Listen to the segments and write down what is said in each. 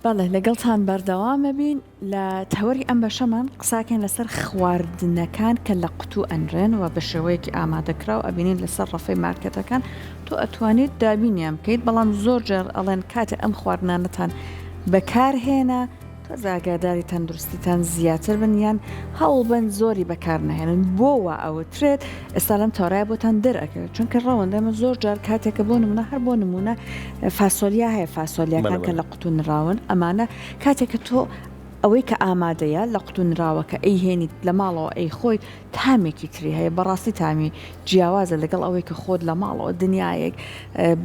بەڵێ لەگەڵتان بەردەوامەبین لە تەوەری ئەم بەشەمان قساکەین لەسەر خواردنەکان کە لە قوتوو ئەنرێن و بە شێوەیەکی ئامادەکراو ئەبینین لەسەر ڕەفەی مارکێتەکان تۆ ئەتوانیت دابینیان بکەیت بەڵام زۆر جار ئەڵێن کاتێ ئەم خواردنانەتان بەکارهێنا تۆزێ ئاگاداری تەندروستیتان زیاتر بن یان هەوڵبەن زۆری بەکار نەهێنن بۆ وا ئەوترێت ئێستا لەم تەوەرەیا بۆتان دەرئەکەوێت چونکە ڕەوەندە ئێمە زۆر جار کاتێک کە بۆ نمونە هەر بۆ نمونە فاسۆلیا هەیە فاسۆلیاکان کە لە قوتو نراون ئەمانە کاتێک کە تۆ ئەوەی کە ئامادەیە لە قوتو نراوەکە ئەیهێنیت لە ماڵەوە ئەیخۆیت تامێکی تری هەیە بەڕاستی تامی جیاوازە لەگەڵ ئەوەی کە خۆت لە ماڵەوە دنیایەک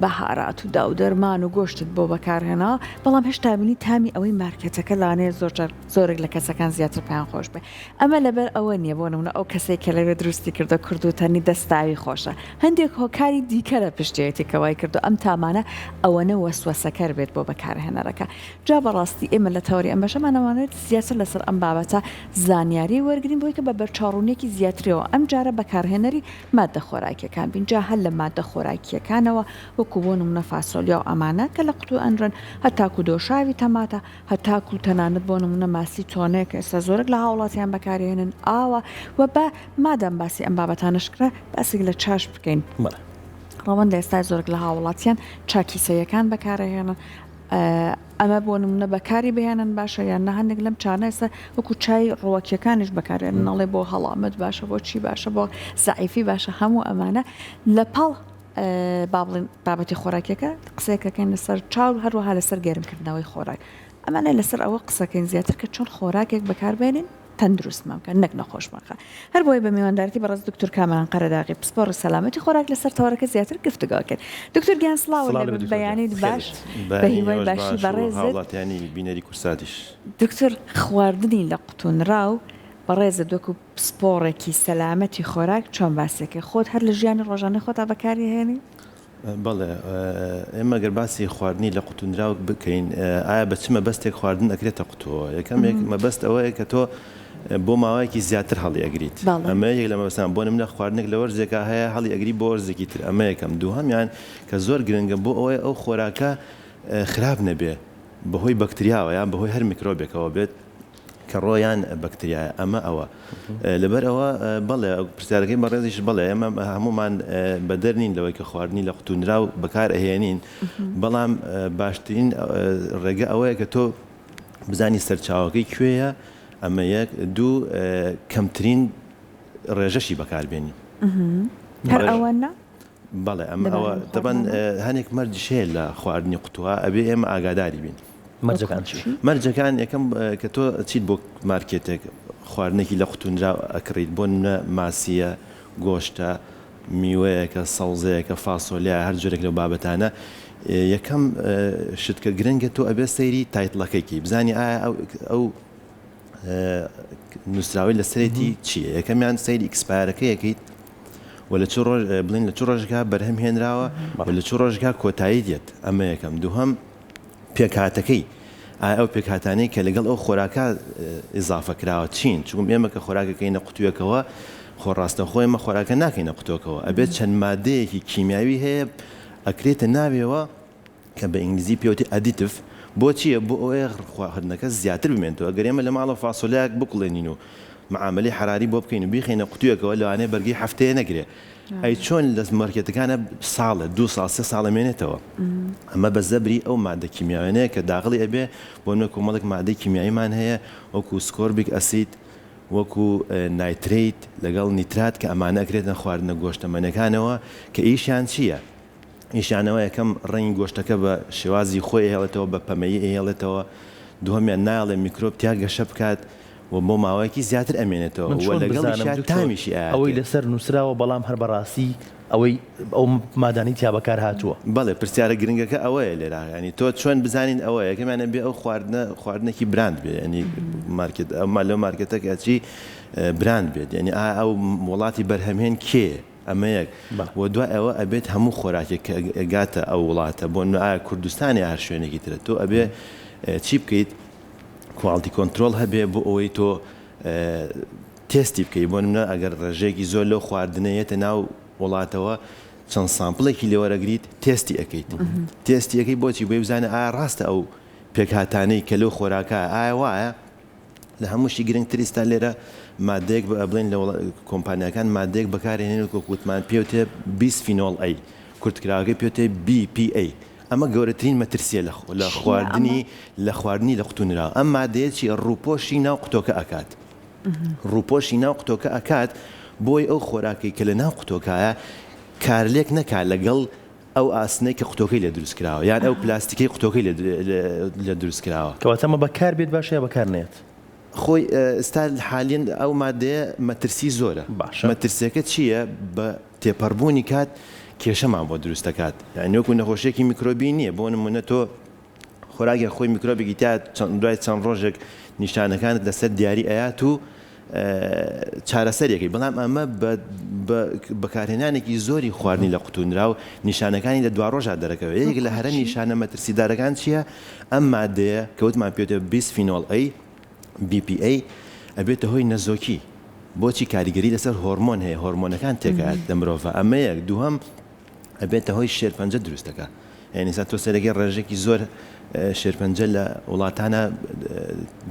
بەهارات و داو دەرمان و گۆشتت بۆ بەکارهێناوە بەڵام هێشتا بینی تامی ئەوەی مارکێتەکە لانەیە زۆر جار زۆرێک لە کەسەکان زیاتر پێیان خۆش بێ ئەمە لەبەر ئەوە نییە بۆ نمونە ئەو کەسەی کە لەوێ دروستی کردە کوردوتەنی دەستاوی خۆشە هەندێک هۆکاری دیکە لە پشتیەتی کە وای کردو ئەم تامانە ئەوەنە وەسوەسەکەر بێت بۆ بەکارهێنەرەکە جا بەڕاستی ئێمە لە تەوەری ئەم بەشەمان ئەمانەوێت زیاتر لەسەر ئەم بابەتە زانیاری وەرگرین بۆی کە بە بەرچاوڕوونیەکی زیاترەوە ئەم جارە بەکارهێنەری ماددە خۆراکیەکان بین جا هەر لە ماددە خۆراکیەکانەوە وەکو بۆ نمونە فاسۆلیا و ئەمانە کە لە قوتوو ئەنرێن هەتاکو دۆشاوی تەماتە هەتاکو تەنانەت بۆ نمونە ماسی تۆنێ کە ئێستا زۆرێک لە هاوڵاتیان بەکارهێنن ئاوە و بە مادام باسی ئەم بابەتانەش کرا باسێک لە چاش بکەین ڕەوەندە ئێستا زۆرێک لە هاوڵاتیان چا کیسەیەکان بەکارئەهێنن ئەمە بۆ نمونە بەکاری بهێنن باشە یان نە هەندێک لەم چانە ئێستا وەکو چای ڕوەکیەکانیش بەکارێنن ئەڵێ بۆ هەڵامەت باشە بۆ چی باشە بۆ زەعیفی باشە هەموو ئەمانە لە پاڵ با بڵێن بابەتی خۆراکیەکە قسەیەکەکەین لەسەر چاو هەروەها لەسەر گەرمکردنەوەی خۆراک ئەمانە لەسەر ئەوە قسەکەین زیاتر کە چۆن خۆراکێک بەکاربێنین تەندروستمان بکات نەک نەخۆشمان خات. هەر بۆیە بە میواندارێتی بەڕێز دکتۆر کامەران قەرەداغی پسپۆڕی سەلامەتی خۆراک لەسەر تەوەرەکە زیاتر گفتوگۆ ئەکەین. دکتۆر گیان سڵاوت سڵاو لێ لێبێت بێت دکتۆر گیان بەیانیت خێر باش بێت بە بەیانی هیوای ئێوەش باشی باش و بەڕێزت. هاوڵاتیانی بینەری کوردساتیش. دکتۆر خواردنی لە قوتونراو بەڕێزت وەکو پسپۆڕێکی سەلامەتی خۆراک چۆن باسی ئەکەی؟ خۆت هەر لە ژیانی ڕۆژانەی خۆتا بەکاری ئەهێنی؟ بەڵێ ئێمە گەر باسی خواردنی لە قوتونراو بکەین ئایا بە چ مەبەستێک خواردن ئەکرێتە قوتووەوە؟ یەکەم مەبەست ئەوەیە کە تۆ بۆ ماوەیەکی زیاتر هەڵی ئەگریت ئەمە یەکێک لە مەبەستان بۆ نمونە خواردنێک لە وەرزێکا هەیە هەڵی ئەگری بۆ وەرزێکی تر ئەمە یەکەم دووهەمیان کە زۆر گرنگە بۆ ئەوەی ئەو خۆراکە خراپ نەبێ بەهۆی بەکتریاوە یان بەهۆی هەر میکرۆبێکەوە بێت کە ڕۆ یان بەکتریایە ئەمە ئەوە لەبەر ئەوە بەڵێ پرسیارەکەی بەڕێزیش بەڵێ ئێمە هەمومان بەدەر نین لەوەی کە خواردنی لە قوتونراو بەکار ئەهێنین بەڵام باشترین ڕێگە ئەوەیە کە تۆ بزانی سەرچاوەکەی کوێیە ئەمە یەک دوو کەمترین ڕێژەشی بەکاربێنی هەر ئەوە نا بەڵێ ئەمە ئەوە تەبەن هەنێک مەرجیش هەیە لە خواردنی قوتووە ئەبێ ئێمە ئاگاداری بین. مەرجەکان چی؟ مەرجەکان یەکەم کە تۆ چیت بۆ مارکێتێک خواردنێکی لە قوتونراو ئەکڕیت بۆ نمونە ماسیە، گۆشتە، میوەیەکە، سەوزەیەکە، فاسۆلیایە هەر جۆرێک لەو بابەتانە یەکەم شت کە گرنگە تۆ ئەبێ سەیری title ەکەی کەی بزانی ئایا ئەو نووسراوەی لەسەرێتی چییە یەکەمیان سەیری expire ەکەی ئەکەیت و لە چ ڕۆژ بڵین لە چ ڕۆژگا بەرهەم هێنراوە و لە چ ڕۆژگا کۆتایی دێت ئەمە یەکەم دووهەم پێکهاتەکەی ئایا ئەو پێکهاتانەی کە لەگەڵ ئەو خۆراکە ئیزافە کراوە چین چونکم ئێمە کە خۆراکەکەینە قوتوویەکەوە خۆ ڕاستەخۆ ئێمە خۆراکە ناکەینە قوتوەکەوە ئەبێت چەند مادەیەکی کیمیاوی هەیە ئەکرێتە ناوێوە کە بە ئینگلیزی پێوتی additive بۆ چییە بۆ ئەوەیە خواردنەکە زیاتر بمێنێتەوە گەر ئێمە لە ماڵەوە فاسۆلیایەک بکوڵێنین و معامەلەی حەراری بۆ بکەین و بیخەینە قوتویەکەوە لەوانەیە بەرگەی هەفتەیە نەگرێ ئەی چۆن لە مارکێتەکانە ساڵێ دوو ساڵ سێ ساڵ ئەمێنێتەوە ئەمە بە زەبری ئەو مادە کیمیاویانەیە کە داغڵی ئەبێ بۆ نمونە کۆمەڵێک مادەی کیمیاییمان هەیە وەکو ascorbic acid وەکو nitrate لەگەڵ نیترات کە ئەمانە ئەکرێتە خواردنە گۆشتەمەنەکانەوە کە ئیشیان چییە؟ ئیشیان ئەوە یەکەم ڕەنگی گۆشتەکە بە شێوازی خۆی ئەهێڵێتەوە بە پەمەیی ئەهێڵێتەوە دووهەمیان نایەڵێ میکرۆب تیا گەشە بکات و بۆ ماوەیەکی زیاتر ئەمێنێتەوە من و چۆن بزانم لەگەڵیشیا دکتۆر تامیشی ئەوەی ئەیاتێ. لەسەر نوسراوە بەڵام هەر بەڕاستی ئەوەی ئەو مادانەی تیا بەکار هاتووە. بەڵێ پرسیارە گرنگەکە ئەوەیە لێرە یانی تۆ چۆن بزانین ئەوە یەکەمیان ئەبێ ئەو خواردنە خواردنێکی براند بێ یانی مارکێت ئەو لەو مارکێتە کە ئەچی براند بێت یانی ئایا ئەو وڵاتی بەرهەمهێن کێیە؟ ئەمە یەک و دوای ئەوە ئەبێت هەموو خۆراکێک کە ئەگاتە ئەو وڵاتە بۆ نمونە ئایا کوردستان یا هەر شوێنێکی ترە تۆ ئەبێ چی بکەیت quality control هەبێ بۆ ئەوەی تۆ تێستی بکەیت بۆ نمونە ئەگەر ڕێژەیەکی زۆر لەو خواردنە یەتە ناو وڵاتەوە چەند sample ێکی لێوەرەگریت تێستی ئەەکەیت تێستی ئەەکەی بۆچی بۆی بزانە ئایا ڕاستە ئەو پێکهاتانەی کە لەو خۆراکە ئایا وایە؟ لە هەمووشی گرنگتر ئیستا لێرە مادەیەک بڵێن لە کۆمپانیاکان مادەیەک بەکارهێنن وەک وتمان پێوتێ بیسفینۆڵ ئەی کورتکراوەکەی پێوتێ BPA ئەمە گەورەترین مەترسیە لە خواردنی لە خواردنی لە قوتو نراوە ئەم مادەیە چیە ڕووپۆشی ناو قوتۆکە ئەکات ڕووپۆشی ناو قوتۆکە ئەکات بۆی ئەو خۆراکەی کە لە ناو قوتۆکایە کارلێک نەکا لەگەڵ ئەو ئاسنەی کە قوتۆکەی لێ دروست کراوە یان ئەو پلاستیکەی قوتۆکەی لێ دروست کراوە. کەواتە ئەمە بەکار بێت باشە یا بەکار نەیەت؟ خۆی ئێستا حالیەن ئەو مادەیە مەترسی زۆرە. باشە. مەترسیەکە چییە؟ بە تێپەڕبوونی کات کێشەمان بۆ دروست دەکات. یانی وەکو نەخۆشیەکی میکرۆبی نییە بۆ نموونە تۆ خۆراکێک خۆی میکرۆبێکی تیا دوای چەند ڕۆژێک نیشانەکانت لەسەر دیاری ئەیات و چارەسەرێکی بەڵام ئەمە بە بەکارهێنانێکی زۆری خواردنی لە قوتونراو نیشانەکانی لە دواڕۆژا دەرەکەوێت یەک لە هەرە نیشانە مەترسیدارەکان چییە ئەم مادەیە کە وتمان پێوتە بیسفینۆڵ ئەی BPA ئەبێتە هۆی نەزۆکی بۆچی کاریگەری لەسەر هۆرمۆن هەیە هۆرمۆنەکان تێکات لە مرۆڤ ئەمە یەک دووهەم ئەبێتە هۆی شێرپەنجە دروست دەکا یعنی ئێستا تۆ سەرەکەی ڕێژێکی زۆر شێرپەنجە لە وڵاتانە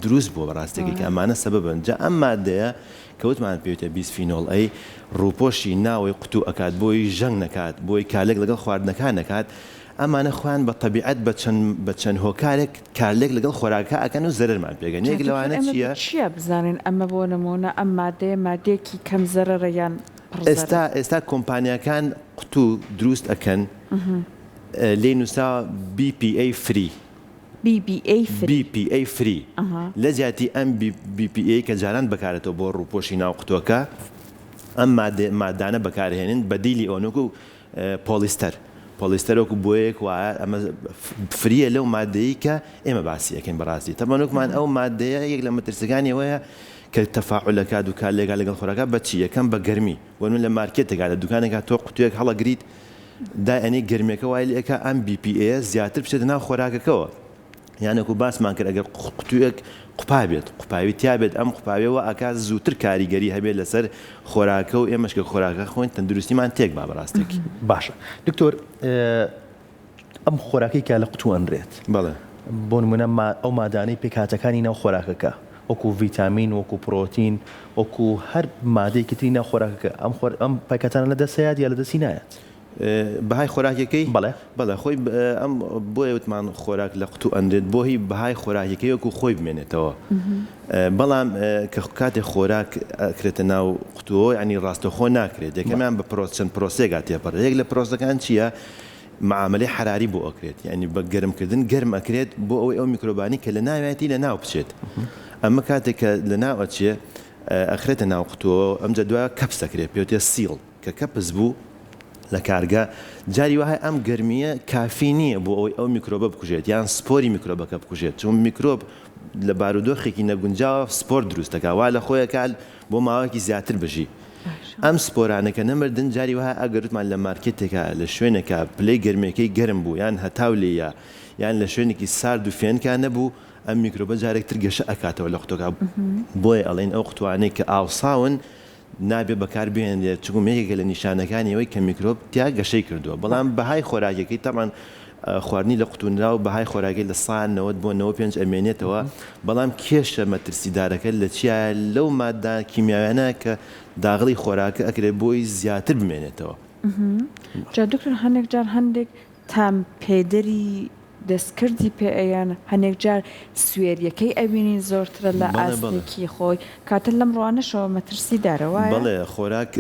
دروست بووە بەڕاستێکی کە ئەمانە سەبەبن جا ئەم مادەیە کەوتمان پێوتە بیسفینۆڵ ئەی ڕووپۆشی ناوەی قوتو ئەکات بۆی ژەنگ نەکات بۆی کارلێک لەگەڵ خواردنەکان نەکات ئەمانە خۆیان بە تەبیعەت بە چەند بە چەند هۆکارێک کارلێک لەگەڵ خۆراکە ئەکەن و زەرەرمان پێگەن یەک لەوانە چییە؟ چییە بزانین ئەمە بۆ نموونە ئەم مادەیە مادەیەکی کەم زەرەرە یان پڕ زەرەر؟ ئێستا ئێستا کۆمپانیاکان قوتوو دروست ئەکەن لێی نووسراوە BPA free. BPA free. BPA free لە جیاتی ئەم BPA کە جاران بەکارێتەوە بۆ ڕووپۆشی ناو قوتووەکە ئەم مادانە بەکارهێنن بەدیلی ئەوەن وەکو پۆڵیستەر پۆڵیستەر وەکو بۆیەک وایە ئەمە free یە لەو مادەیە کە ئێمە باسی ئەەکەین بەڕاستی تەبەن وەکمان ئەو مادەیە یەک لە مەترسەکانی ئەوەیە کە تەفاعولەکات و کارلێکا لەگەڵ خۆراکە بەچی یەکەم بە گەرمی بۆ نمونە لە مارکێتێکا لە دوکانێکا تۆ قوتویەک هەڵەگریت دائەنێی گەرمیەکە وای لێئەکا ئەم BPA زیاتر بچێتە ناو خۆراکەکەوە یان وەکو باسمان کرد ئەگەر قوتویەک قوپا بێت قوپاوی تیا بێت ئەم قوپاویە وا ئەکات زووتر کاریگەری هەبێت لەسەر خۆراکە و ئێمەش کە خۆراکە خۆین تەندروستیمان تێک با بەڕاستێکی. باشە دکتۆر ئەم خۆراکەی کە لە قوتوو ئەنرێت بەڵێ. بۆ نمونە ئەو مادانەی پێکهاتەکانی ناو خۆراکەکە وەکو ڤیتامین وەکو پرۆتین وەکو هەر مادەیەکی تری ناو خۆراکەکە ئەم خۆر ئەم پێکهاتانە لە دەست ئەیات یا لە دەستی نایەت؟ بەهای خۆراکیەکەی؟ بەڵێ. بەڵێ خۆی ئەم بۆیە وتمان خۆراک لە قوتوو ئەنرێت بۆ هی بەهای خۆراکیەکەی وەکو خۆی بمێنێتەوە بەڵام کە کاتێ خۆراک ئەکرێتە ناو قوتووەوە یانی ڕاستەوخۆ ناکرێت یەکەمیان بە پرۆس چەند پرۆسەیەکا تێپەڕێت یەک لە پرۆسەکان چییە معامەلەی حەراری بۆ ئەکرێت یانی بە گەرم کردن گەرم ئەکرێت بۆ ئەوەی ئەو میکرۆبانی کە لە ناویەتی لە ناو بچێت ئەمە کاتێک کە لە ناو ئەچێ ئەخرێتە ناو قوتووەوە ئەمجا دوای کەپس ئەکرێت پێوتێ seal کە کەپس بوو لە کارگە جاری وایە ئەم گەرمییە کافی نییە بۆ ئەوەی ئەو میکرۆبە بکوژێت یان سپۆری میکرۆبەکە بکوژێت چون میکرۆب لە بارودۆخێکی نەگونجاوە سپۆر دروست دەکات وا لە خۆیەکە بۆ ماوەیەکی زیاتر بژی ئەم سپۆرانە کە نەمردن جاری وایە ئەگەر وتمان لە مارکێتێکا لە شوێنێکا پلەی گەرمیەکەی گەرم بوو یان هەتاو لێیە یان لە شوێنێکی سارد و فێنکا نەبوو ئەم میکرۆبە جارێک تر گەشە ئەکاتەوە لە قوتۆکا بۆیە ئەڵێن ئەو قوتوانەی کە ئاوساون نابێ بەکار بهێنرێت چونکم یەکێکە لە نیشانەکانی ئەوەی کە میکرۆب تیا گەشەی کردووە بەڵام بەهای خۆراکیەکەی تەبعەن خواردنی لە قوتونراو بەهای خۆراکی لە سا 90 بۆ 95 ئەمێنێتەوە بەڵام کێشە مەترسیدارەکە لە چیایە لەو مادە کیمیاویانە کە داغڵی خۆراکە ئەکرێت بۆی زیاتر بمێنێتەوە. جا دکتۆر هەندێک جار هەندێک تام پێدەری دەستکردی پێ ئەیەن، هەنێک جار سوێریەکەی ئەبینین زۆرترە لە بەڵێ بەڵێ. ئاستێکی خۆی، کەواتە لەم ڕوانەشەوە مەترسی دارە وایە؟ بەڵێ خۆراک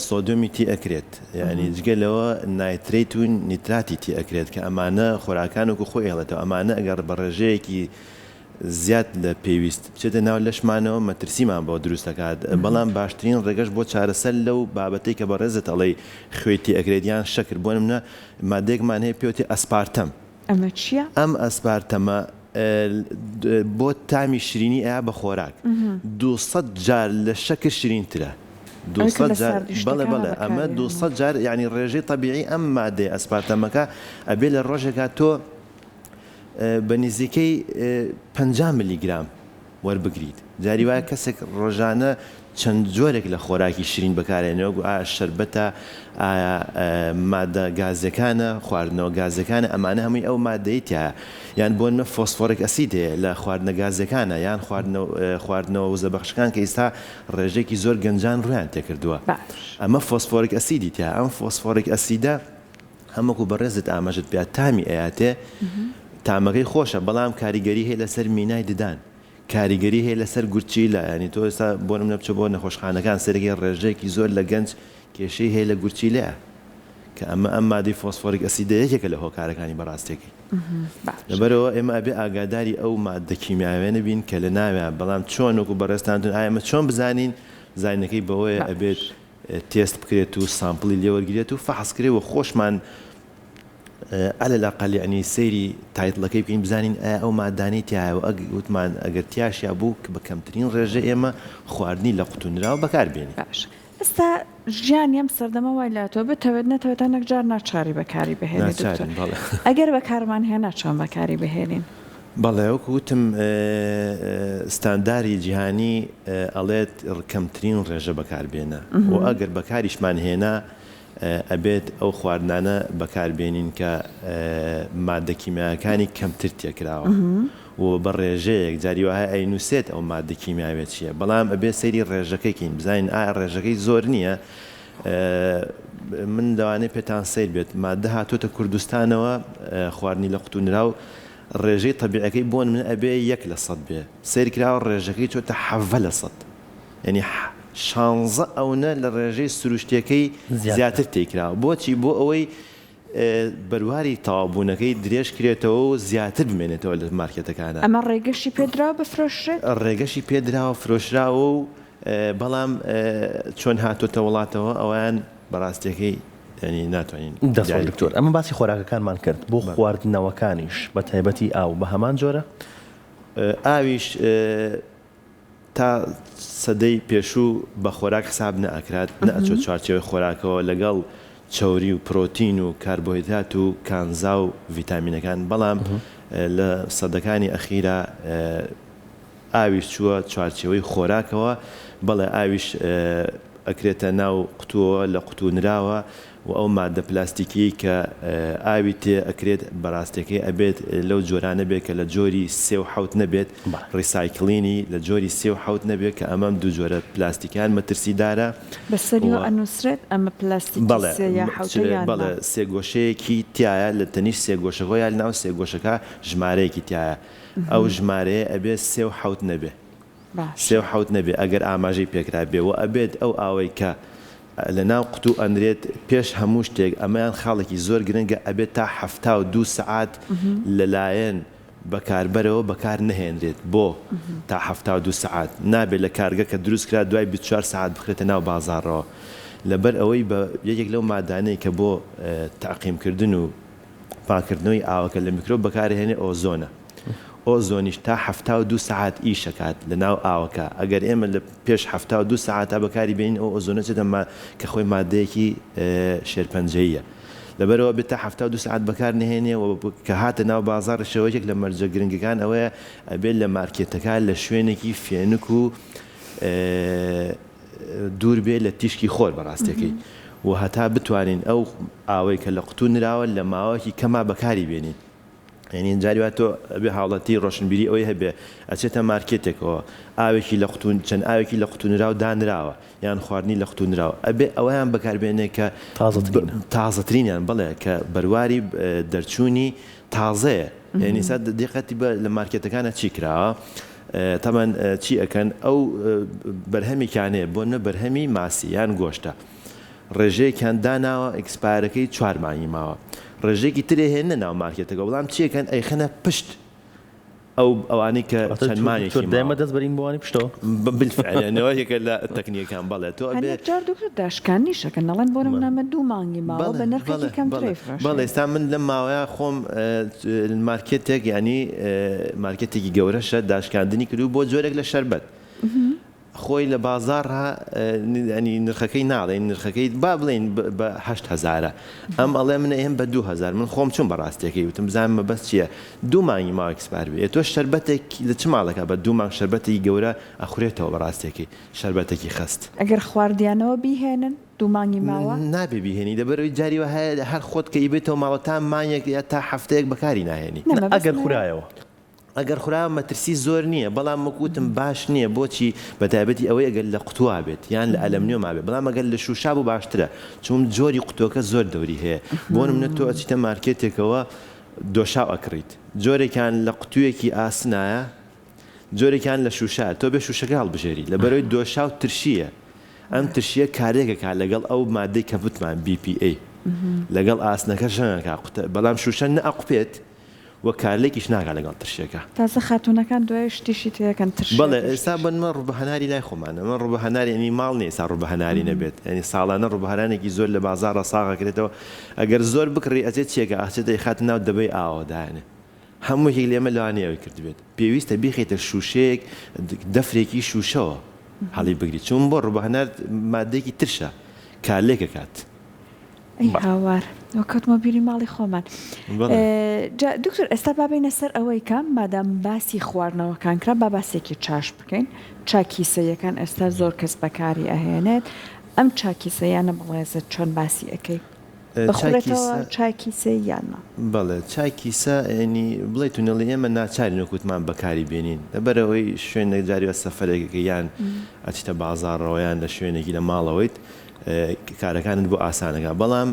سۆدیۆمی تی ئەکرێت یانی جگە لەوە نایترەیت و نیتراتی تی ئەکرێت کە ئەمانە خۆراکان وەکو خۆی ئەهێڵێتەوە ئەمانە ئەگەڕ بە ڕێژەیەکی زیاد لە پێویست بچێتە ناو لەشمانەوە مەترسیمان بۆ دروست ئەکات بەڵام باشترین ڕێگەش بۆ چارەسەر لەو بابەتەی کە بەڕێزت ئەڵێی خوێی تی ئەکرێت یان شەکر بۆ نمونە مادەیەکمان هەیە پێوتی ئەسپارتەم. ئەمە چیە؟ ئەم ئەسپارتەمە بۆ تامی شرینی ئەیا بە خۆراک 200 جار لە شەکر شرینترە 200 جار بەڵێ بەڵێ ئەمە 200 جار یعنی ڕێژەی تەبیعی ئەم مادەیە ئەسپارتەمەکە ئەبێ لە ڕۆژێکا تۆ بە نزیکەی 50 ملیگرام. وەربگریت. جاری وایە کەسێک ڕۆژانە چەند جۆرێک لە خۆراکی شیرین بەکارئێنێ وەکو ئایا شەربەتە، ئایا مادە گازیەکانە، خواردنەوە گازیەکانە، ئەمانە هەمووی ئەو مادەی تیایە. یان بۆ نمونە phosphoric acid هەیە لە خواردنە گازیەکانە یان خواردنەوە وزەبەخشەکان کە ئیستا ڕێژەیەکی زۆر گەنجان ڕوویان تێکردووە. ئەمە phosphoric acid ی تیایە. ئەم phosphoric acid ە هەم وەکو بەڕێزت ئاماژەت پێدا تامی ئەیاتێ، تامەکەی خۆشە بەڵام کاریگەری هەیە لەسەر مینای ددان، کاریگەری هەیە لەسەر گورچیلە، یانی تۆ ئێستا بۆ نمونە بچۆ بۆ نەخۆشخانەکان سەیرەکەی ڕێژەیەکی زۆر لە گەنج کێشەی هەیە لە گورچیلەیە کە ئەمە ئەم مادەی phosphoric acid ە یەکێکە لە هۆکارەکانی بەڕاستیەکەی. لەبەرئەوە ئێمە ئەبێ ئاگاداری ئەو ماددە کیمیاویانە بین کە لە ناویان بەڵام چۆن وەکو بەڕێزتان وتن ئایا ئێمە چۆن بزانین زانینەکەی بەوەیە ئەبێت تێست بکرێت و sample ی لێ وەرگرێت و فەحس کرێ و خۆشمان علی الاقل یەعنی سەیری title ەکەی بکەین بزانین ئایا ئەو مادانەی تیایە و ئەگ وتمان ئەگەر تیاشیا بوو کە بە کەمترین ڕێژە ئێمە خواردنی لە قوتوو نراو بەکار بێنین. باش ئێستا ژیانی ئەم سەردەمە وای لاتوە بتەوێت نەتەوێت هەنێک جار ناچاری بەکاری بهێنی دکتۆر ناچارین بەڵێ. ئەگەر بەکارمان هێنا چۆن بەکاری بهێنین؟ بەڵێ وەکو وتم ستانداری جیهانی ئەڵێت کەمترین ڕێژە بەکار بێنە و ئەگەر بەکاریشمان هێنا ئەبێت ئەو خواردنانە بەکار بێنین کە ماددە کیمیایەکانی کەمتر تێکراوە و بە ڕێژەیەک جاری وایە ئەینوسێت ئەو ماددە کیمیاویە چیە بەڵام ئەبێت سەیری ڕێژەکەی کەین بزانین ئایا ڕێژەکەی زۆر نییە من لەوانەیە پێتان سەیر بێت ماددە هاتۆتە کوردستانەوە خواردنی لە قوتو نراو ڕێژەی تەبیعەکەی بۆ نمونە ئەبێ 1% بێ سەیر کراوە ڕێژەکەی چۆتە 17% یعنی شانزە ئەونە لە ڕێژەی سروشتیەکەی زیاتر تێکراوە بۆچی بۆ ئەوەی بەرواری تەواوبوونەکەی درێژ کرێتەوە و زیاتر بمێنێتەوە لە مارکێتەکانە. ئەمە ڕێگەشی پێدراوە بفرۆشرێت؟ ڕێگەشی پێدراوە فرۆشراوە و بەڵام چۆن هاتۆتە وڵاتەوە ئەوەیان بەڕاستیەکەی یانی ناتوانین دەست خۆش دکتۆر ئەمە باسی خۆراکەکانمان کرد بۆ خواردنەوەکانیش بە تایبەتی ئاو بە هەمان جۆرە؟ ئاویش تا سەدەی پێشوو بە خۆراک حساب نەئەکرات، نەئەچووە چوارچێوەی خۆراکەوە لەگەڵ چەوری و پرۆتین و کاربۆهیدرات و کانزا و ڤیتامینەکان، بەڵام لە سەدەکانی ئەخیرا ئاویش چووە چوارچێوەی خۆراکەوە، بەڵێ ئاویش ئەکرێتە ناو قوتووەوە لە قوتوو نراوە و ئەو ماددە پلاستیکیەی کە ئاوی تێ ئەکرێت بەراستەکەی ئەبێت لەو جۆرانە بێت کە لە جۆری سێ و حەوت نەبێت recycling ی لە جۆری سێ و حەوت نەبێت کە ئەمەم دوو جۆرە پلاستیکیان مەترسیدارە بەسەریەوە ئەنوسرێت ئەمە پلاستیکی سێ یا حەوتە یان نا؟ بەڵێ سێگۆشەیەکی تیایە لە تەنیشت سێگۆشەکەوە یا لەناو سێگۆشەکە ژمارەیەکی تیایە ئەو ژمارەیە ئەبێت سێ و حەوت نەبێ سێ و حەوت نەبێ ئەگەر ئاماژەی پێکرابێ وە ئەبێت ئەو ئاوەی کە لە ناو قوتوو ئەنرێت پێش هەموو شتێک ئەمەیان خاڵێکی زۆر گرنگە ئەبێت تا 72 سەعات لە لایەن بەکاربەرەوە بەکار نەهێنرێت بۆ تا 72 سەعات نابێت لە کارگە کە دروست کرا دوای 24 سەعات بخرێتە ناو بازاڕەوە لەبەر ئەوەی بە یەکێک لەو مادانەی کە بۆ تەعقیم کردن و پاکردنەوەی ئاوەکە لە میکرۆب بەکارهێنێ ئۆزۆنە. ئۆزۆنیش تا 72 سەعات ئیش ئەکات لە ناو ئاوەکە ئەگەر ئێمە لە پێش 72 سەعاتا بەکاری بێنین ئەو ئۆزۆنە چێتە ما کە خۆی مادەیەکی شێرپەنجەییە لەبەرئەوە بێت تا 72 سەعات بەکار نەهێنێ و کە هاتە ناو بازاڕیشەوە یەکێک لە مەرجە گرنگەکان ئەوەیە ئەبێت لە مارکێتەکە لە شوێنێکی فێنک و دوور بێ لە تیشکی خۆر بەڕاستەکەی و هەتا بتوانین ئەو ئاوەی کە لە قوتوو نراوە لە ماوەکی کەما بەکاری بێنین. یانی جاری وا تۆ ئەبێ هاوڵاتی ڕۆشنبیری ئەوەی هەبێ ئەچێتە مارکێتێکەوە ئاوێکی لە قوتو چەند ئاوێکی لە قوتو نراو دانراوە یان خواردنی لە قوتو نراو ئەبێ ئەوەیان بەکاربێنێ کە تازەترینە تازەترینیان بەڵێ کە بەرواری دەرچوونی تازەیە یعنی ئێستا دیقەتی بە لە مارکێتەکانە چی کراوە تەمان چی ئەکەن ئەو بەرهەمێکیان هەیە بۆ نە بەرهەمی ماسی یان گۆشتە ڕێژەیەکیان داناوە expire ەکەی چوار مانگی ماوە ڕێژەیەکی تر ئەیهێننە ناو مارکێتەکە بەڵام چی ئەکەن ئەیخەنە پشت ئەو ئەوانەی کە چەند مانگێکی ماوە. دایمە دەست بەرین بۆ ئەوانی پشتەوە؟ بالفعل یانی ئەوە یەکێکە لە تەکنیکەکان بەڵێ تۆ ئەبێ. هەندێک جار دکتۆر داشکاندنیش ئەکەن ئەڵێن بۆ نمونە ئەمە دوو مانگی ماوە بە نرخێکی کەمتر ئەیفرۆشین. بەڵێ ئێستا من لەم ماوەیە خۆم مارکێتێک یانی مارکێتێکی گەورەشە داشکاندنی کردوو بۆ جۆرێک لە شەربەت. خۆی لە بازاڕا یانی نرخەکەی ناڵێین نرخەکەی با بڵێین بە هەشت هەزارە ئەم ئەڵێ من ئەیەم بە 2000 من خۆم چووم بە ڕاستیەکەی وتم بزانم مەبەست چییە دوو مانگی ماوە expire بێ تۆ شەربەتێک لە چ ماڵێکا بە دوو مانگ شەربەتێکی گەورە ئەخورێتەوە بە ڕاستیەکەی شەربەتێکی خەست. ئەگەر خواردیانەوە بیهێنن دوو مانگی ماوە؟ نابێ بیهێنی لەبەرئەوەی جاری وا هەیە هەر خۆت کە ئیبەیتەوە ماڵەوە تا مانگێک یا تا هەفتەیەک بەکاری ناهێنی. نا مەبەستم ئەگەر خورایەوە. ئەگەر خورا مەترسی زۆر نییە بەڵام وەک وتم باش نییە بۆچی بەتایبەتی ئەوەی ئەگەر لە قوتوا بێت یان لە ئەلەمنیۆما بێت بەڵام ئەگەر لە شوشا بوو باشترە چون جۆری قوتۆکە زۆر دەوری هەیە بۆ نمونە تۆ ئەچیتە مارکێتێکەوە دۆشاو ئەکڕیت جۆرێکیان لە قوتویەکی ئاسنایە جۆرێکیان لە شوشە تۆ بێ شوشەکە هەڵبژێری لەبەرەوەی دۆشاو ترشیە ئەم ترشیە کارێکەکە لەگەڵ ئەو مادەی کە وتمان BPA لەگەڵ ئاسنەکە ژەنگەکە قوتە بەڵام شوشە نەئەقوپێت و کارلێکیش ناکا لەگەڵ ترشیەکە. تازە خاتوونەکان دوای شتیشی تێکەن ترشیەکەش. بەڵێ ئێستا بۆ نمە ڕوبە هەناری لای خۆمانە من ڕوبە هەنار یانی ماڵ نیە ئێستا ڕوبە هەناری نەبێت یانی ساڵانە ڕوبە هەنارێکی زۆر لە بازاڕا ساغ ئەکرێتەوە ئەگەر زۆر بکڕی ئەچێت چیەکا ئەچێت ئەیخاتە ناو دەبەی ئاوەوە دایەنێ هەموو یەکێک لە ئێمە لەوانەیە ئەوەی کردبێت پێویستە بیخەیتە شوشەیەک دەفرێکی شوشەوە هەڵی بگری چون بۆ ڕوبە هەنار مادەیەکی ترشە کارلێک ئەکات. ئەی هاوار وە کەوتمەوە بیری ماڵی خۆمان. جا دکتۆر ئێستا با بێینە سەر ئەوەی کە مادام باسی خواردنەوەکان کرا با باسێکی چاش بکەین چا کیسەیەکان ئێستا زۆر کەس بەکاری ئەهێنێت ئەم چا کیسەیانە بەڵێزت چۆن باسی ئەکەی بخورێتەوە چای کیسەی یان نا؟ بەڵێ چای کیسە یانی بڵێ تونێڵی ئێمە ناچارین وەک وتمان بەکاری بێنین لەبەرئەوەی شوێنێک جاری وا سەفەرێک ئەکەی یان ئەچیتە بازاڕەوە یان لە شوێنێکی لە ماڵەوەیت کارەکانت بۆ ئاسانەکا بەڵام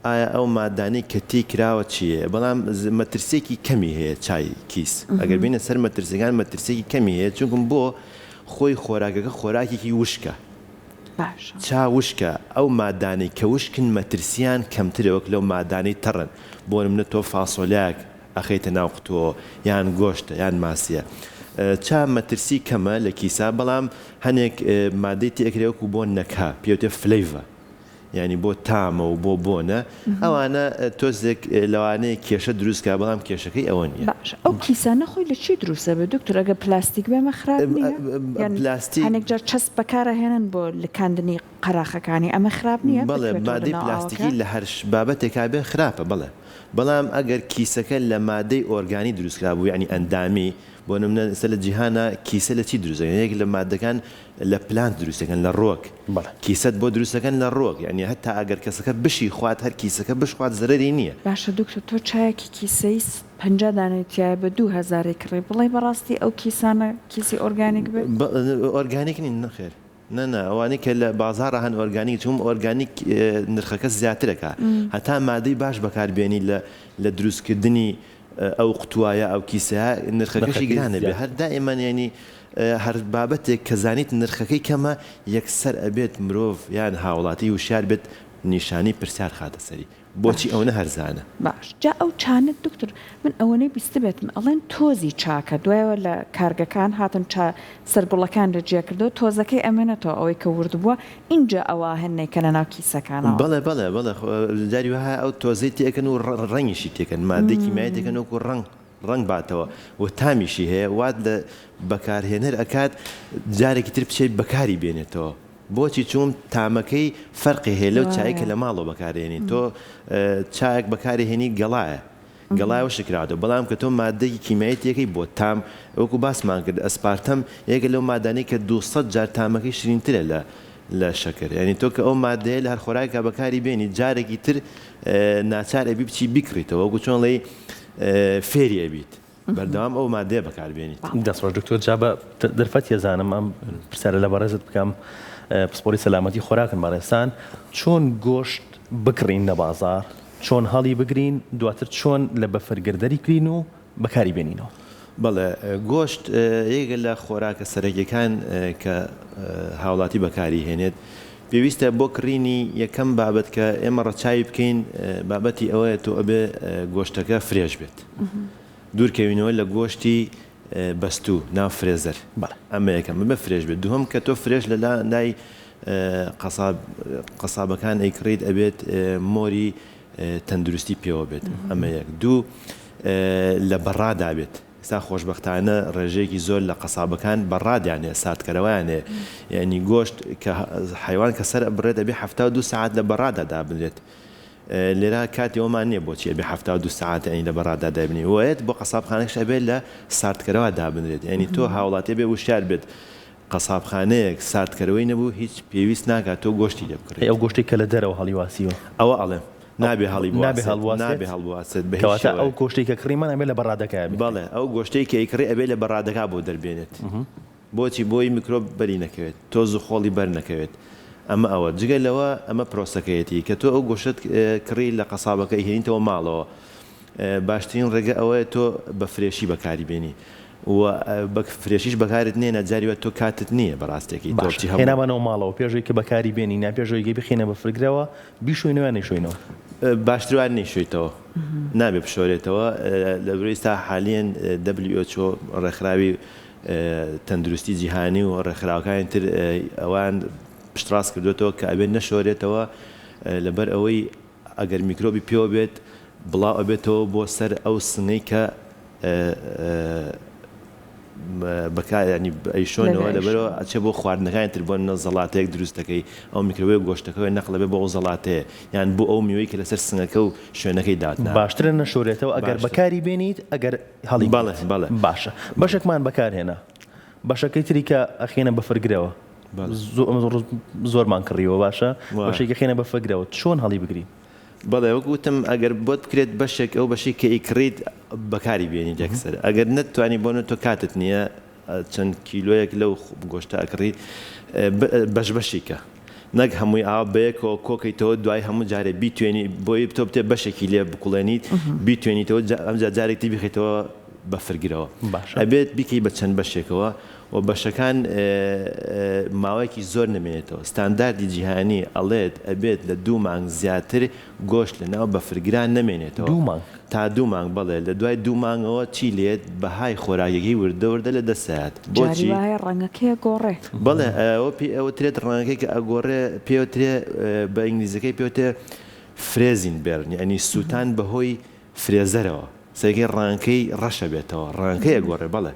ئایا ئەو مادانەی کە تێی کراوە چیە بەڵام مەترسیەکی کەمی هەیە چای کیس ئەگەر بینە سەر مەترسیەکان مەترسیەکی کەمی هەیە چونکم بۆ خۆی خۆراکەکە خۆراکێکی وشکە چا وشکە ئەو مادانەی کە وشکن مەترسیان کەمترە وەک لەو مادانەی تەڕن بۆ نمونە تۆ فاسۆلیایەک ئەخەیتە ناو قوتوەوە یان گۆشتە یان ماسیە چا مەترسی کەمە لە کیسە بەڵام هەنێک مادەی تێ ئەکرێ وەکو بۆ نەکهە پێوتێ flavor یانی بۆ تامە و بۆ بۆنە ئەوانە تۆزێک لەوانەیە کێشە دروست کا بەڵام کێشەکەی ئەوە نییە. باشە ئەو کیسانە خۆی لە چی دروست ئەبێت دکتۆر ئەگەر پلاستیک بێ ئەمە خراپ نییە یان پلاستیک هەنێک جار چەسپ بەکارئەهێنن بۆ لکاندنی قەراخەکانی ئەمە خراپ نییە بەڵێ بتوێتەوە مادەی لەناو پلاستیکی ئاوەکە؟ لە هەر بابەتێکا بێ خراپە بەڵێ بەڵام ئەگەر کیسەکە لە مادەی ئۆرگانی دروست کرابوو یەعنی ئەندامی، بۆ نمونە ئێستا لە جیهانا کیسە لە چی دروست دەکەن یەک لە مادەکان لە plant دروست دەکەن لە ڕوەک کیسەت بۆ دروست دەکەن لە ڕوەک یەعنی هەتا ئەگەر کەسەکە بشی خوات هەر کیسەکە بشخوات زەرەری نییە. باشە دکتۆر تۆ چایەکی کیسەیی 50 دانەی تیایە بە 2000 ی کڕی بڵێی بەڕاستی ئەو کیسانە کیسی ئۆرگانیک بێت؟ ئۆرگانیک نین نەخێر. نا نا ئەوانەی کە لە بازاڕا هەن ئۆرگانیک چوم ئۆرگانیک نرخەکە زیاترەکا هەتا مادەی باش بەکار بێنی لە لە دروست کردنی ئەو قوتوە یا ئەو کیسەیە نرخەکەشی گرانە بێ هەر دائیمەن یانی هەر بابەتێک کە زانیت نرخەکەی کەمە یەکسەر ئەبێت مرۆڤ یان هاوڵاتی وشیار بێت نیشانەی پرسیار خاتە سەری بۆچی باش ئەونە هەرزانە؟ باش جا ئەو چانە دکتۆر من ئەوەنەی بیستبێتم ئەڵێن تۆزی چاکە دوایەوە لە کارگەکان هاتن چا سەرگوڵەکان لە جیا کردەوە تۆزەکەی ئەمێنێتەوە ئەوەی کە ورد بووە ئینجا ئەوە هەن نەیکەنە ناو کیسەکانەوە. بەڵێ بەڵێ بەڵێ خۆ جاری وەها ئەو تۆزەی تێئەکەن و ڕەنگیشی تێکەن مادەی کیمیایی تێکەن وەکو ڕەنگ ڕەنگ باتەوە و تامیشی هەیە وات لە بەکارهێنەر ئەکات جارێکی تر بچێت بەکاری بێنێتەوە. بۆچی چوم تامەکەی فەرقی هەیە لەو چایەی کە لە ماڵەوە بەکارێنی تۆ چایەک بەکارێ هێنی گەڵایە گەڵایە وشک کراوەتەوە بەڵام کە تۆ مادەیەکی کیمیایی تێکەی بۆ تام وەکو باسمان کرد ئەسپارتەم یەکێکە لەو مادانەی کە 200 جار تامەکەی شرینترە لە لە شەکر یانی تۆ کە ئەو مادەیە لە هەر خۆراکێکا بەکاری بێنی جارێکی تر ناچار ئەبی بچی بیکڕیتەوە وەکو چۆن ڵێی فێری ئەبیت بەردەوام ئەو مادەیە بەکار بێنیت. دەست خۆش دکتۆر جا بە دەرفەت یەزانم ئەم پرسیارە لە بەڕێزت بکەم پسپۆری سەلامەتی خۆراکن بەڕێزتان چۆن گۆشت بکڕین لە بازاڕ چۆن هەڵی بگرین دواتر چۆن لە بەفرگر دەریکرین و بەکاری بێنینەوە؟ بەڵێ گۆشت یەکێکە لە خۆراکە سەرەکیەکان کە هاوڵاتی بەکاری هێنێت پێویستە بۆ کڕینی یەکەم بابەت کە ئێمە ڕەچاوی بکەین بابەتی ئەوەیە تۆ ئەبێ گۆشتەکە fresh بێت دوورکەوینەوە لە گۆشتی بەستوو ناو freezer ئەمە یەکەم ببێ fresh بێت دووهەم کە تۆ fresh لە لای قەساب قەسابەکان ئەیکڕیت ئەبێت مۆری تەندروستی پێوە بێت ئەمە یەک دوو لە بەڕادا بێت. ئێستا خۆشبەختانە ڕێژەیەکی زۆر لە قەسابەکان بەڕادیان هەیە، ساردکەرەوەیان هەیە. یانی گۆشت کە حەیوان کە سەر ئەبڕێت ئەبێ 72 سەعات لە بەڕادا دابنرێت. لێرە کاتی ئەوەمان نییە بۆچی ئەبێ 72 سەعات یانی لە بەڕادا دابنی وەیەت بۆ قەسابخانەکەش ئەبێ لە ساردکەرەوە دابنرێت. یانی تۆ هاوڵاتی ئەبێ وشیار بێت قەسابخانەیەک ساردکەرەوەی نەبوو هیچ پێویست ناکات تۆ گۆشتی لێ بکڕیت. ئەی ئەو گۆشتەی کە لە دەرەوە هەڵیواسیوە؟ ئەوە ئەڵێم نابێ هەڵی نابێ بواسێت هەڵبواسێت؟ نابێ هەڵبواسێت بە هیچ کەواتە ئەو شێوەیەک. گۆشتەی کە کڕیمان ئەبێ لە بەڕادەکەیا بیکڕین. بەڵێ ئەو گۆشتەی کە ئەیکڕی ئەبێ لە بەڕادەکا بۆ دەربێنێت. بۆچی؟ بۆی میکرۆب بەری نەکەوێت، تۆز و خۆڵی بەر نەکەوێت. ئەمە ئەوە. جگە لەوە ئەمە پرۆسەکەیەتی کە تۆ ئەو گۆشتەت کڕی لە قەسابەکە ئەیهێنیتەوە ماڵەوە باشترین ڕێگە ئەوەیە تۆ بە fresh ی بەکاری بێنی و بە fresh یش بەکارت نێنە جاری وا تۆ کاتت نییە بەڕاستێکی تۆ باشە بچی هەموو هێنامانەوە ماڵەوە پێش ئەوەی کە بەکاری بێنین یان پێش ئەوەی کە بیخەینە بەفرگرەوە بیشۆینەوە یان نەیشۆینەوە؟ باشتر وایە نەیشۆیتەوە نابێ بشۆرێتەوە لەبەرئەوەی ئیستا حالیەن WHO ڕێکخراوی تەندروستی جیهانی و ڕێکخراوەکانی تر ئەوان پشتڕاست کردوێتەوە کە ئەبێ نەشۆرێتەوە لەبەر ئەوەی ئەگەر میکرۆبی پێوە بێت بڵاو ئەبێتەوە بۆ سەر ئەو سنگەی کە بەکار ینی ئەیشۆنەوە لەبەرەوە ئەچێ بۆ خواردنەکانی تر بۆ نە زەڵاتەیەک دروست دەکەی ئەو میکرۆبی گۆشتەکەوە نەقلە بێ بۆ ئەو زەڵاتەیە یان بۆ ئەو میوەی کە لەسەر سنگەکە و شوێنەکەی داتنا باشترە نەشۆرێتەوە ئەگەر بەکاری بێنیت ئەگەر هەڵی بەڵێ بەڵێ باشە بەشێکمان بەکارهێنا بەشەکەی تری کە ئەخێنە بەفرگرەوە زۆرمان کڕیوە باشە بەشێکی خێنە بەفرگرەوە چۆن هەڵی بگرین؟ بەڵێ وەک وتم ئەگەر بۆت بکرێت بەشێک ئەو بەشی کە ئیکڕیت بەکاری بێنیت یەکسەر ئەگەر نەتوانی بۆنە تۆ کاتت نییە چەند کیلۆیەک لەو گۆشتە ئەکڕیت بەش بەشیکە نەک هەمووی ئاوا بەیەکەوە کۆکەیتەوە دوای هەموو جارێ بیتوێنی بۆی تۆ بتێ بەشێکی لێ بکوڵێنیت بیتوێنیتەوە ئەمجا جارێک تر بیخەیتەوە بەفرگرەوە ئەبێت بیکەی بە چەند بەشێکەوە و بەشەکان ماوەیەکی زۆر نەمێنێتەوە ستانداردی جیهانی ئەڵێت ئەبێت لە دوو مانگ زیاتر گۆشت لە ناو بەفرگرا نەمێنێتەوە. دوو مانگ؟ تا دوو مانگ بەڵێ، لە دوای دوو مانگەوە چی لێت بەهای خۆراکیەکەی وردە وردە لە دەست ئەیات. جاری بۆچی؟ وایە ڕەنگەکەی ئەگۆڕێ. بەڵێ ئەوە پێی ئەوترێت ڕەنگەکەی کە ئەگۆڕێ پێی ئەوترێ بە ئینگلیزیەکەی پێی ئەوترێ freezing burn یانی سووتان بەهۆی فرێزەرەوە سەرەکەی ڕەنگەکەی ڕەش ئەبێتەوە ڕەنگەکەی ئەگۆڕێ بەڵێ.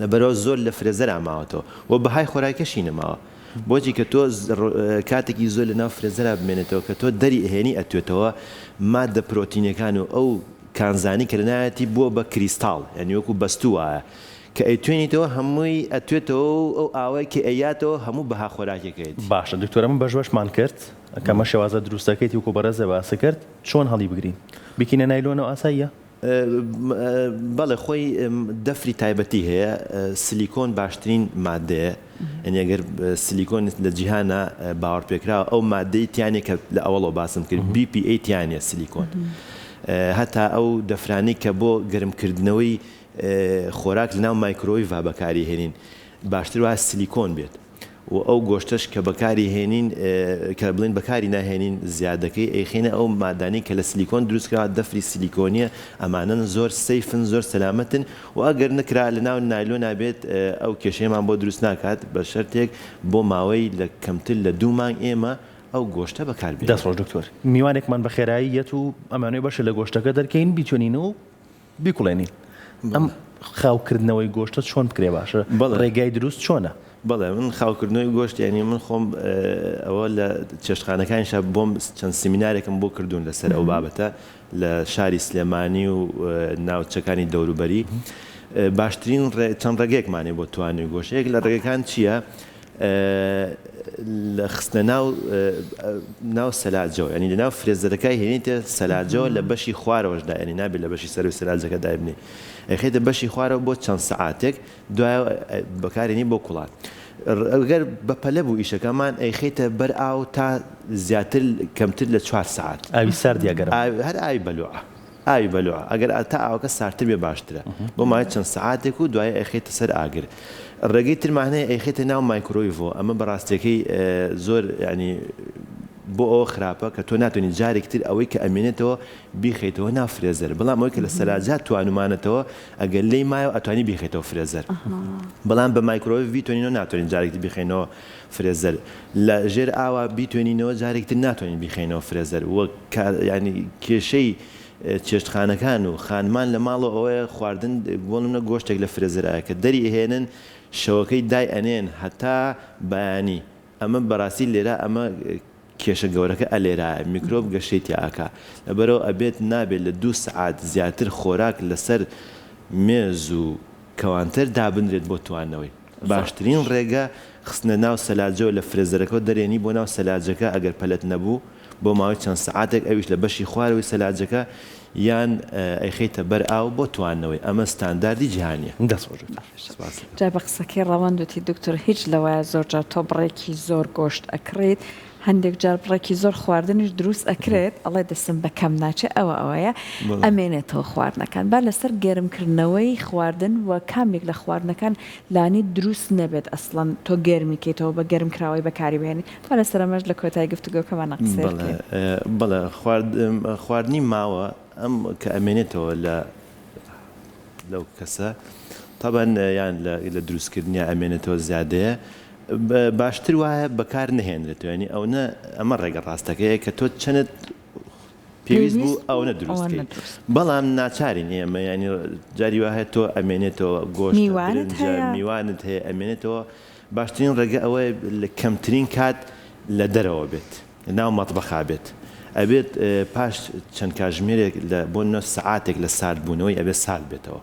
لەبەرئەوە زۆر لە فرێزەرا ماوەتەوە و بەهای خۆراکەشی نەماوە. بۆچی کە تۆ کاتێکی زۆر لەناو فرێزەرا بمێنێتەوە کە تۆ دەری ئەهێنی ئەتوێتەوە ماددە پرۆتینەکان و ئەو کانزانی کە لەناویەتی بووە بە کریستاڵ یانی وەکو بەستوو وایە کە ئەیتوێنیتەوە هەمووی ئەتوێتەوە و ئەو ئاوەی کە ئەیاتەوە هەموو بەها خۆراکیەکەیەتی. باشە دکتۆر ئەمە بەش بەشمان کرد کە ئەمە شێوازە دروستەکەیتی وەکو بەڕێزت باست کرد چۆن هەڵی بگرین بیکەینە نایلۆنەوە ئاساییە؟ بەڵێ خۆی دەفری تایبەتی هەیە سلیکۆن باشترین مادەیە یعنی ئەگەر سلیکۆن لە جیهانە باوەڕپێکراوە ئەو مادەی تیانە کە لە ئەوەڵەوە باسم کرد BPA تیانە سلیکۆن هەتا ئەو دەفرانی کە بۆ گەرمکردنەوەی خۆراک لەناو مایکرۆیڤا بەکاری هێنین باشتر وایە سلیکۆن بێت. و ئەو گۆشتەش کە بەکاری هێنین کە بڵێن بەکاری ناهێنین زیادەکەی ئەیخەینە ئەو مادانەی کە لە سلیکۆن دروست کراوە دەفری سلیکۆنیە ئەمانەن زۆر safe ن زۆر سەلامەتن و ئەگەر نەکرا لە ناو نایلۆنا بێت ئەو کێشەیەمان بۆ دروست ناکات بە شەرتێک بۆ ماوەی لە کەمتر لە دوو مانگ ئێمە ئەو گۆشتە بەکار بێنین. دەست خۆش دکتۆر. میوانێکمان بە خێرایی یەت و ئەمانەوێ بەشێ لە گۆشتەکە دەرکەین بیتوێنین و بیکوڵێنین. ئەم خاوکردنەوەی گۆشتە چۆن بکرێ باشە؟ ڕێگای دروست چۆنە؟ بەڵێ من خاوکردنەوەی گۆشت یانی من خۆم ئەوە لە چێشتخانەکانیشا بۆم چەند سیمینارێکم بۆ کردوون لەسەر ئەو بابەتە لە شاری سلێمانی و ناوچەکانی دەوروبەری باشترین چەند ڕێگەیەکمان هەیە بۆ توانەوەی گۆشت یەک لە ڕێگەکان چییە؟ لە خستنە ناو ناو سەلاجەوە یانی لە ناو فرێزەرەکای هێنیتە سەلاجەوە لە بەشی خوارەوەش دایەنی نابێت لە بەشی سەروی سەلاجەکە دایبنێ ئەخێتە بەشی خوارەوە بۆ چەند سەعاتێک دوای بەکارێنی بۆ کوڵان ئەگەر بەپەلە بوو ئیشەکەمان ئەیخەیتە بەر ئاو تا زیاتر کەمتر لە چوار سەعات ئاوی سارد یا گەرم هەر ئاوی بەلوعە ئاوی بەلوعە ئەگەر تا ئاوەکە ساردتر بێ باشترە بۆ ماوەی چەند سەعاتێک و دوایی ئەیخەیتە سەر ئاگر ڕێگەی ترمان هەیە ئەیخەیتە ناو مایکرۆیڤەوە ئەمە بەڕاستیەکەی زۆر یانی بۆ ئەوە خراپە کە تۆ ناتوانانی جارێک تر ئەوەی کە ئەمێنێتەوە بیخەیتەوە ناو فرێزەر بەڵام ئەوەی کە لە سەلاجات توانومانەتەوە ئەگەر لێی مایەوە ئەتوانی بیخەیتەوە فرێزەر بەڵام بە مایکرۆیڤ بیتوێنینەوە ناتوانین جارێک تر بیخەینەوە فرێزەر لە ژێر ئاوا بیتوێنینەوە جارێک تر ناتوانین بیخەینەوە فرێزەر وە ینی کێشەی چێشتخانەکان و خانمان لە ماڵەوە ئەوەیە خواردن بۆ نمونە گۆشتێک لە فرێزەرایە کە دەری ئەهێنن شەوەکەی دای ئەنێن هەتا بەیانی ئەمە بەراستی لێرە ئەمە کێشە گەورەکە ئەلێرایە میکرۆب گەشەی تیا ئەکا لەبەرئەوە ئەبێت نابێت لە دوو سەعات زیاتر خۆراک لەسەر مێز و کەوانتەر دابنرێت بۆ توانەوەی. باشترین ڕێگە خستنە ناو سەلاجەوە لە فرێزەرەکەوە دەرێنی بۆ ناو سەلاجەکە ئەگەر پەلەت نەبوو بۆ ماوەی چەند سەعاتێک ئەویش لە بەشی خوارەوەی سەلاجەکە یان ئەیخەیتە بەر ئاو بۆ تواندنەوەی ئەمە ستانداردی جیهانیە. دەست خۆش دکتۆر. سپاس. جا بە قسەکەی ڕەوەند وتی دکتۆر هیچ لەوەیە زۆر جار تۆ بڕێکی زۆر گۆشت ئەکڕیت هەندێک جار بڕێکی زۆر خواردنیش دروست ئەکرێت ئەڵێ دەستم بە کەم ناچێ ئەوە ئەوەیە ئەمێنێتەوە خواردنەکان با لەسەر گەرمکردنەوەی خواردن و کام یەک لە خواردنەکان لانی دروست نەبێت ئەسڵەن تۆ گەرمی کەیتەوە بە گەرم کراوەی بەکاری بهێنیت با لەسەر ئەمەش لە کۆتای گفتوگۆکەمانا قسەیە بکەین. بەڵێ خواردنی ماوە ئەم کە ئەمێنێتەوە لە لەو کەسە تەبەن یان لە دروستکردنیا ئەمێنێتەوە زیادەیە باشتر وایە بەکار نەهێنرێتەوە یانی ئەونە ئەمە ڕێگە ڕاستەکەیە کە تۆ چەنت پێویست بوو ئەونە دروست کەیت بەڵام ناچارین ئێمە ینی جاری وا هەیە تۆ ئەمێنێتەوە گۆشت برنجە میوانت هەیە ئەمێنێتەوە باشترین ڕێگە ئەوەیە لە کەمترین کات لە دەرەوە بێت ناو مەتبەخا بێت ئەبێت پاش چەند کاژمێرێک لە بۆ نە سەعاتێک لە ساردبوونەوەی ئەبێت سارد بێتەوە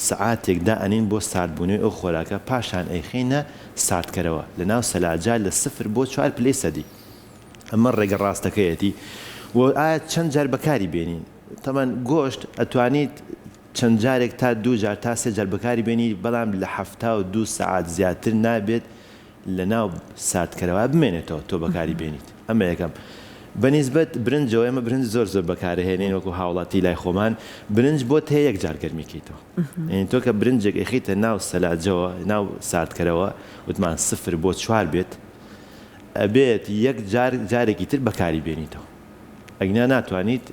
سەعاتێک دائەنێین بۆ ساردبوونەوەی ئەو خۆراکە پاشان ئەیخەینە ساردکەرەوە لە ناو سەلاجە لە سفر بۆ چوار پلەی سەدی ئەمە ڕێگە ڕاستەکەیەتی و ئایا چەند جار بەکاری بێنین تەبەن گۆشت ئەتوانیت چەند جارێک تا دوو جار تا سێ جار بەکاری بێنی بەڵام لە 72 سەعات زیاتر نابێت لەناو ساردکەرەوە بمێنێتەوە تۆ بەکاری بێنیت ئەمە یەکەم. بەنیسبەت برنجەوە ئێمە برنج زۆر زۆر بەکارەهێنین وەکو هاوڵاتی لای خۆمان برنج بۆت هەیە یەک جار گەرمی کەیتەوە یعنی تۆ کە برنجێک ئەیخەیتە ناو سەلاجەوە ناو ساردکەرەوە وتمان سفر بۆ چوار بێت ئەبێت یەک جار جارێکی تر بەکاری بێنیتەوە. ئەگینا ناتوانیت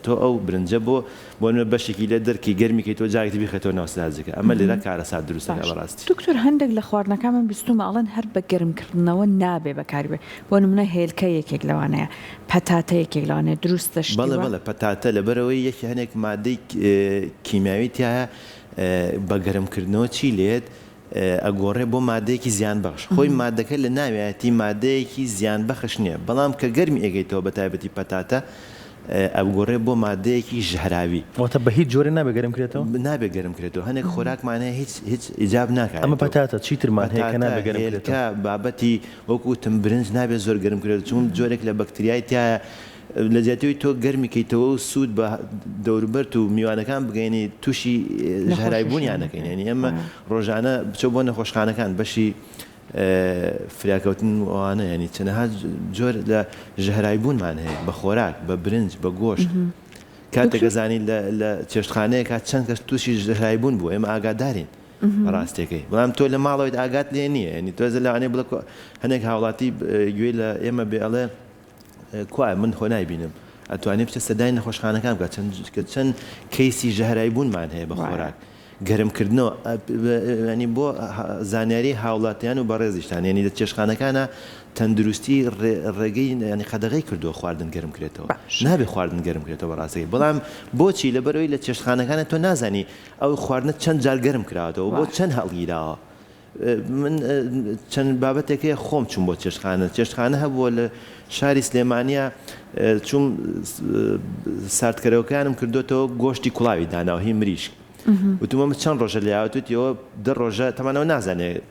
تۆ ئەو برنجە بۆ بۆ نمونە بەشێکی لێ دەرکەی گەرمی کەی تۆ جارێکی تر بیخەیتەوە ناو سلاجەکە ئەمە لێرە کارەسات دروست دەکات باش بەڕاستی. دکتۆر هەندێک لە خواردنەکان من بیستومە ئەڵێن هەر بە گەرم کردنەوە نابێ بەکاری بێ بۆ نمونە هێلکە یەکێک لەوانەیە پەتاتە یەکێک لەوانەیە دروستە شتی بەڵێ وا؟ بەڵێ پەتاتە لەبەرئەوەی یەکێ هەنێک مادەی کیمیاوی تیایە بە گەرم کردنەوە چی لێت ئەگۆڕێ بۆ مادەیەکی زیانبەخش، خۆی مادەکە لە ناویایەتی مادەیەکی زیانبەخش نیە، بەڵام کە گەرمی ئەگەیتەوە بە تایبەتی پەتاتە ئەگۆڕێ بۆ مادەیەکی ژەهراوی. واتە بە هیچ جۆرێ نابێ گەرم کرێتەوە؟ نابێ گەرم کرێتەوە، هەنێک خۆراکمان هەیە هیچ هیچ ئیجاب ناکا. ئەمە پەتاتە، چی ترمان هەیە کە نابێ گەرم کرێتەوە؟ پەتاتە، هێلکە، بابەتی وەکو وتم برنج نابێ زۆر گەرم کرێتەوە، چون جۆرێک لە بەکتریای تیایە لە جیاتی ئەوەی تۆ گەرمی کەیتەوە و سوود بە دەوروبەرت و میوانەکان بگەیەنی تووشی ژەهرای بوونیان نەکەین یانی ئێمە ڕۆژانە بچۆ بۆ نەخۆشخانەکان بەشی فریاکەوتن و ئەوانە یانی چەنەها جۆر لە ژەهرای بوونمان هەیە بە خۆراک بە برنج بە گۆشت کاتێک ئەزانی لە چێشتخانەیەکا چەند کەس تووشی ژەهرای بوون بوو ئێمە ئاگادارین ڕاستەکەی بەڵام تۆ لە ماڵەوەیت ئاگات لێ نییە یانی تۆ لەوانەیە بڵێ هەنێک هاوڵاتی گوێی لە ئێمە بێ ئەڵێ کوایە من خۆ نایبینم ئەتوانێ بچێت سەردانی نەخۆشخانەکان بکات چەند کە چەند کەیسی ژەهرای بوونمان هەیە بە خۆراک گەرمکردنەوە ینی بۆ زانیاری هاوڵاتیان و بەڕێزیشتان ینی لە چێشخانەکانە تەندروستی ڕێگەی ینی قەدەغەی کردووە خواردن گەرم کرێتەوە نابێ خواردن گەرم کرێتەوە بەڕاستەکەی بەڵام بۆچی لەبەرەوەی لە چێشتخانەکانە تۆ نازانی ئەو خواردنە چەند جار گەرم کراوەتەوە بۆ چەند هەڵگیراوە من چەند بابەتێک هەیە خۆم چووم بۆ چێشتخانە چێشتخانە هەبووە لە شاری سلێمانیا چووم ساردکەرەوەکانم کردوتەوە گۆشتی کوڵاوی داناوە هی مریشک وتم ئەمە چەند ڕۆژە لێیاوە وتی ئەوە دە ڕۆژە تەمانەوە نازانێت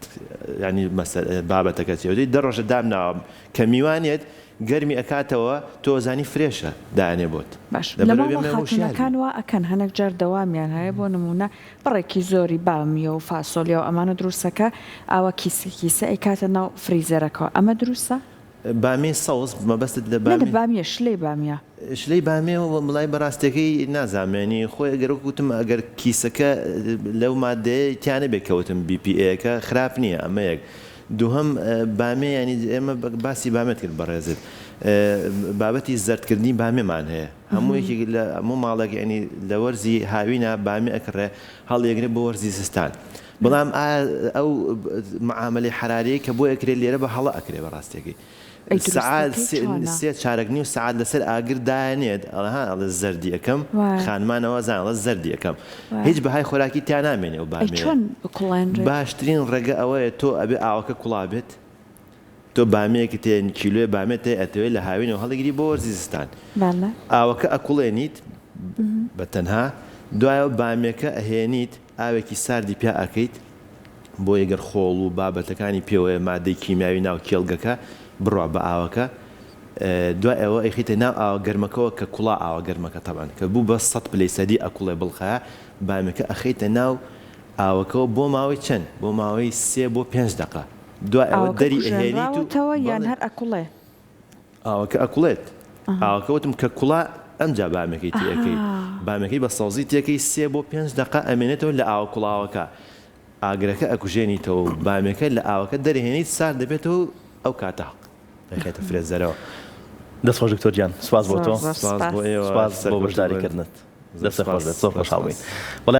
ینی بابەتەکە چیە وتی دە ڕۆژە دامناوە کە میوانێت گەرمی ئەکاتەوە تۆ ئەزانی فرێشە دانێ بۆت باش لە ماڵە خاتوونەکان وا ئەکەن هەنێک جار دەوامیان هەیە بۆ نموونە بڕێکی زۆری بامیە و فاسۆلیا و ئەمانە دروستەکا ئاوا کیسە کیسە ئەیکاتە ناو فریزەرەکەوە ئەمە دروستە؟ بامیەی سەوز مەبەستت لە بامیە؟ نە بامیە شلەی بامیە. شلەی بامیە وەڵای بەڕاستیەکەی نازانم یانی خۆی ئەگەر وەک وتم ئەگەر کیسەکە لەو مادەیە تیا نەبێت کە وتم BPA کە خراپ نییە ئەمە یەک دووهەم بامیە یانی ئێمە باسی بامیەت کرد بەڕێزت بابەتی زەردکردنی بامیەمان هەیە هەموو یەکێک لە هەموو ماڵێک یانی لە وەرزی هاوینە بامیە ئەکڕێ هەڵیەگرێ بۆ وەرزی زستان. بەڵام ئایا ئەو معامەلەی حەراریەی کە بۆی ئەکرێ لێرە بە هەڵە ئەکرێ بە ڕاستیەکەی ئەی سەعات دروستەکەی سێ چۆنە؟ سێ چارەک نیو سەعات لەسەر ئاگر دایەنێت ئەڵێ ها ئەڵێ زەردی ئەکەم وایە خانمانەوە زان ئەڵێ زەردی ئەکەم وایە هیچ بەهای خۆراکی تیا نامێنێ ئەو ئەی بامیەیە چۆن بکوڵێنرێت؟ باشترین ڕێگە ئەوەیە تۆ ئەبێ ئاوەکە کوڵا بێت تۆ بامیەکت هەیە کیلۆیە بامیەت هەیە ئەتەوێ لە هاوینەوە هەڵیگری بۆ وەرزی زستان بەڵێ. ئاوەکە ئەکوڵێنیت بە تەنها دوایەوە بامیەکە ئەهێنیت ئاوێکی ساردی پیا ئەکەیت بۆیە گەر خۆڵ و بابەتەکانی پێوەیە مادەی کیمیاوی ناو کێڵگەکە بڕوا بە ئاوەکە دوای ئەوە ئەیخەیتە ناو ئاوە گەرمەکەوە کە کوڵا ئاوە گەرمەکە تەبعەن کە بوو بە سەد پلەی سەدی ئەکوڵێ بڵقایە بامیەکە ئەخەیتە ناو ئاوەکەوە بۆ ماوەی چەند بۆ ماوەی سێ بۆ پێنج دەقە دوای ئەوە ئاوەکە دەری ئەهێنیت و کوژێنراوەتەوە یان بەڵێ هەر ئەکوڵێ؟ ئاوەکە ئەکوڵێت ئاوەکە وتم کە کوڵا ئەمجا بامیەکەی تێ ئەکەی بامیەکەی بە سەوزی تێکەی سێ بۆ پێنج دەقە ئەمێنێتەوە لە ئاوە کوڵاوەکە ئاگرەکە ئەکوژێنیتەوە و بامیەکە لە ئاوەکە دەرهێنیت سارد دەبێتەوە و ئەو کاتە دەخەیتە فرێزەرەوە. دەست خۆش دکتۆر گیان سوپاس بۆ زۆر تۆ زۆر سوپاس بۆ سوپاس. ئێوە سوپاس بۆ سەرکەوتوو بەشداری بن کردنت زۆر دەستت خۆش سوپاس بێت زۆر زۆر خۆشحاڵ بووین سوپاس. بەڵێ.